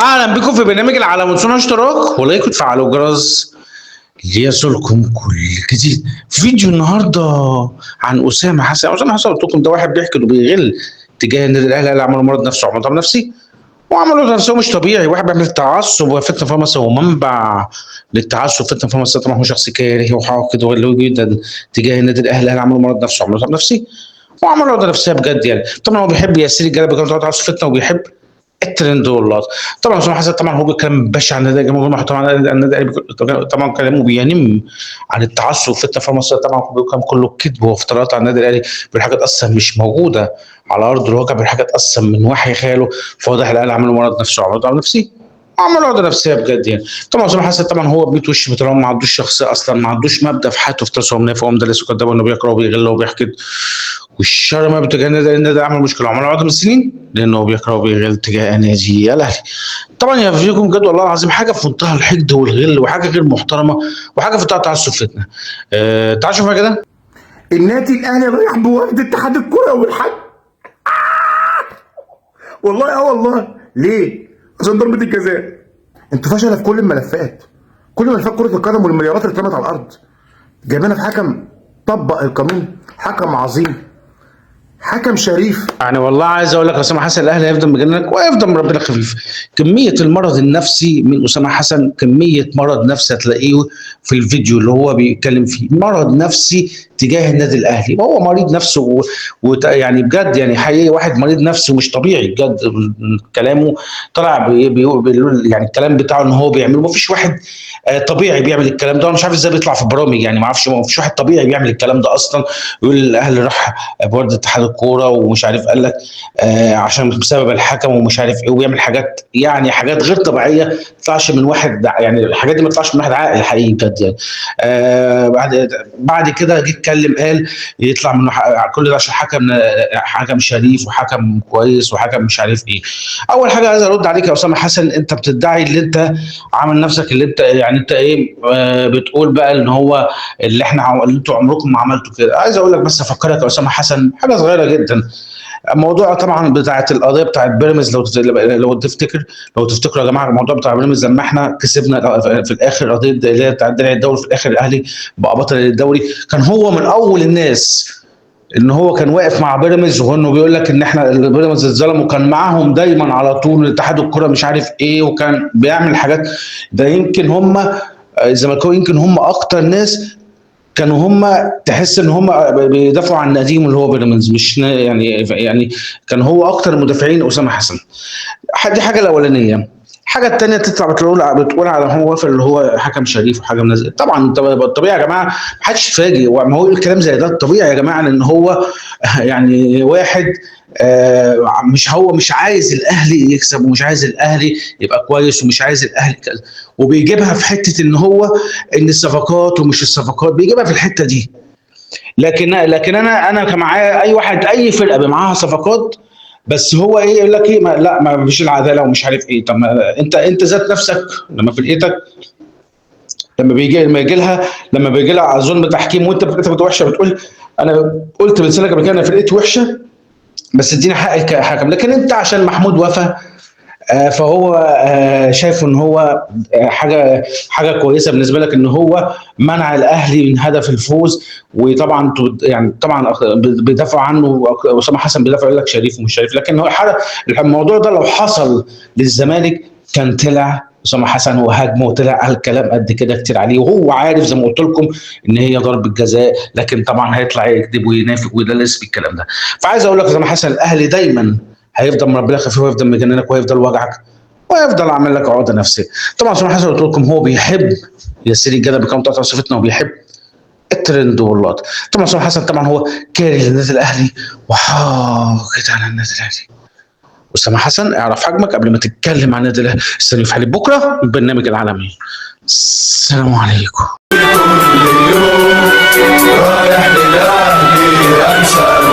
اهلا بكم في برنامج العالم. وتنسوش اشتراك و like وتفعلوا الجرس ليصلكم كل جديد. فيديو النهارده عن اسامة حسن. اسامة حسن قلت لكم ده واحد بيحكي وبيغل تجاه النادي الاهلي، اللي عملوا مرض نفسه وعمل نفسي وعملوا نفسه مش طبيعي. واحد بيعمل تعصب وفتنة في مصر ومنبع للتعصب فتنة في مصر. طبعا هو شخص كاره وحاقد وغلو جدا تجاه النادي الاهلي، اللي عملوا مرض نفسه وعملوا نفسي وعملوا عقده نفسية بجد. يعني طبعا هو بيحب ياسر الجلال بيكون تعصب فتنة وبيحب الترند والله. طبعا اسامة حسن طبعا هو بيتكلم بشع عن النادي الجمهور، طبعا النادي طبعا كلامه بينم عن التعصب فتنة في مصر. طبعا بيتكلم كله كذب وافتراءات عن النادي الاهلي، بالحاجات اصلا مش موجودة على ارض الواقع، بالحاجات اصلا من وحي خياله. فواضح الاهلي عملوا مرض نفسه وعملوا نفسي وعملوا عقده نفسية بجد. يعني طبعا اسامة حسن طبعا هو بيت وش بتاعه، ما عندوش شخصية اصلا، ما عندوش مبدا في حياته، في ترسه ومنافق ومدلس وكذاب وانه بيكره وبيغل وبيحقد والشر ما بتجاه النادي. النادي عمل مشكلة وعمل عقده من السنين لانه بيكره وبيغل تجاه نادي الاهلي. طبعا يا فيكم بجد والله العظيم حاجة في منتهى الحقد والغل وحاجه غير محترمه وحاجه في منتهى التعصب فتنة. تعالوا شوفوا كده. النادي الاهلي رايح بوفد اتحاد الكره والحج. والله والله ليه؟ عشان ضربه الجزاء. انتوا فشله في كل الملفات، كل ملفات كره القدم والمليارات اللي اترمت على الارض. جايبينها في حكم طبق القانون، حكم عظيم، حكم شريف. يعني والله عايز اقول لك اسامة حسن الاهلي هيفضل مجننك وهيفضل ربنا خفيف. كمية المرض النفسي من اسامة حسن، كمية مرض نفسي هتلاقيه في الفيديو اللي هو بيتكلم فيه، مرض نفسي تجاه النادي الاهلي. وهو مريض نفسه يعني بجد، يعني حقيقي واحد مريض نفسي ومش طبيعي بجد. كلامه طلع بيقول يعني الكلام بتاعه ان هو بيعمله، ما فيش واحد طبيعي بيعمل الكلام ده. انا مش عارف ازاي بيطلع في برامج، يعني ما اعرفش، ما فيش واحد طبيعي بيعمل الكلام ده اصلا. يقول الاهلي راح بورد اتحاد الكورة ومش عارف قال لك عشان بسبب الحكم ومش عارف ايه، وبيعمل حاجات يعني حاجات غير طبيعية ما تطلعش من واحد، يعني الحاجات دي ما تطلعش من واحد عاقل حقيقي بجد. يعني بعد كده جه اتكلم قال يطلع من كل ده عشان حكم شريف وحكم كويس وحكم مش عارف ايه. اول حاجة عايز ارد عليك يا اسامة حسن، انت بتدعي اللي انت عامل نفسك اللي انت يعني انت ايه بتقول بقى ان هو اللي احنا اللي انتوا عمركم ما عملتوا كده. عايز اقول لك بس افكرك يا اسامة حسن حاجة صغيرة جدا. موضوع طبعا بتاعه القضية بتاعه بيراميدز، لو تفتكر، لو تفتكروا يا جماعة الموضوع بتاع بيراميدز لما احنا كسبنا في الاخر قضية اللي هي بتاعه درع الدوري، في الاخر الاهلي بقى بطل الدوري. كان هو من اول الناس ان هو كان واقف مع بيراميدز، وانه بيقول لك ان احنا بيراميدز اتظلم، وكان معاهم دايما على طول اتحاد الكره مش عارف ايه، وكان بيعمل حاجات. ده يمكن هم الزملكاويه يمكن هم اكتر ناس كانوا هم تحس ان هم بيدافعوا عن ناديهم اللي هو بيراميدز، مش يعني كان هو اكتر المدافعين اسامة حسن. دي حاجة الاولانية. الحاجة الثانية تطلع بتقول على محمود وافر اللي هو حكم شريف وحكم نازل. طبعا الطبيعي يا جماعة ما حدش يتفاجئ، ما هو الكلام زي ده الطبيعي يا جماعة، لان هو يعني واحد مش هو مش عايز الاهلي يكسب ومش عايز الاهلي يبقى كويس ومش عايز الاهلي كذا، وبيجيبها في حتة ان هو ان الصفقات ومش الصفقات، بيجيبها في الحتة دي. لكن انا كمعايا اي واحد اي فرقه معاها صفقات، بس هو ايه يقول لك ايه، ما لا ما فيش العدالة ومش عارف ايه. طب ما انت ذات نفسك لما فرقتك لما بيجي لها ظلم تحكيم وانت فرقتك وحشة، بتقول انا قلت بلسانك قبل كده انا فرقتي وحشة بس اديني حق الحكم. لكن انت عشان محمود وفا فهو شايف ان هو حاجة كويسة بالنسبة لك ان هو منع الاهلي من هدف الفوز. وطبعا يعني طبعا بيدافعوا عنه، اسامة حسن بيدافع يقول لك شريف ومش شريف، لكن هو الموضوع ده لو حصل للزمالك كان طلع اسامة حسن وهاجمه وطلع قال كلام قد كده كتير عليه، وهو عارف زي ما قلت لكم ان هي ضربه جزاء، لكن طبعا هيطلع يكذب وينافق ويدلس بالكلام ده. فعايز اقول لك اسامة حسن الاهلي دايما هيفضل مربي خفيف وهيفضل مجننك وهيفضل وجعك وهيفضل عامل لك عقده نفسية. طبعا اسامة حسن قلت لكم هو بيحب ياسر الجدل بكام بتاعت صفتنا وبيحب الترند واللقطه. طبعا اسامة حسن طبعا هو كاره للنادي الاهلي وحاقد على النادي الاهلي. اسامة حسن اعرف حجمك قبل ما تتكلم عن النادي الاهلي. استنوا في حلقة بكره من برنامج العالمي. السلام عليكم. كل يوم رايح للاهلي انسى.